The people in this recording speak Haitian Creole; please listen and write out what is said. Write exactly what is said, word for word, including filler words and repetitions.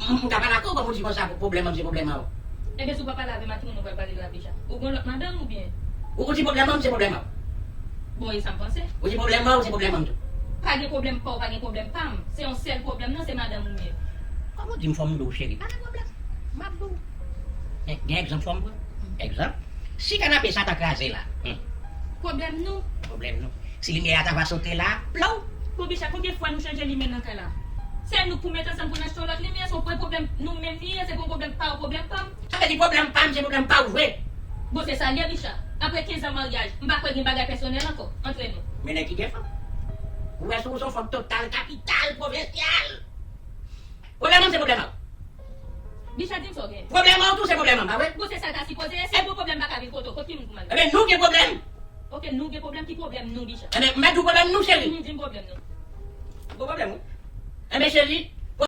M, m ka pale ak ou, kòm ou di konsa, pwoblèm an m se pwoblèm an ou. Ebyen, si w pa pale avè m, ak ki moun ou pral pale la, Bicha? Ou gen yon lòt madanm oubyen? Ou, ou di pwoblèm an m se pwoblèm an ou. Bon, e sa m panse. Ou di pwoblèm an ou se pwoblèm an m tou. Pa gen pwoblèm pa w, pa gen pwoblèm pa m. Se yon sèl pwoblèm nan, se madanm ou m ye. Kòm ou di m fò m di w cheri, pa gen pwoblèm. M ap di w. Men, gen egzanp fò m pran. Egzanp, si kanape sa ta kraze la, hmm, Pwoblèm nou. Pwoblèm nou. Si limyè a ta va sote la, plow. Bon, Bicha, konbyen fwa nou chanje limyè nan kay la? Se nou k pou met ansanm pou n achte yon lòt limyè, se yon pwoblèm nou menm li ye, se pa yon pwoblèm pa w, pwoblèm pa m. Sa vle di pwoblèm pa m se pwoblèm pa w vre. Bon, se sa l ye, Bicha. Apre kenz an maryaj, m pa kwè gen bagay pèsonèl ankò antre nou. Men nèg ki gen fanm. Ou wè si w se yon fanm total, kapital, pwovensyal. Pwoblèm an m se pwoblèm an ou. Bicha, di m sa w gen. Pwoblèm an ou tou se pwoblèm an m, pa vre? Bon, se sa l ta sipoze ye. Si yon pwoblèm pa ka vin kote w, kot ki moun pou m ale? Ebyen, nou gen pwoblèm. Oke, nou gen pwoblèm, ki pwoblèm nou, Bicha? Ebyen, m mèt di w pwoblèm nou, cheri. Di m pwoblèm nou. Gwo pwoblèm, wi. Ebyen, cheri,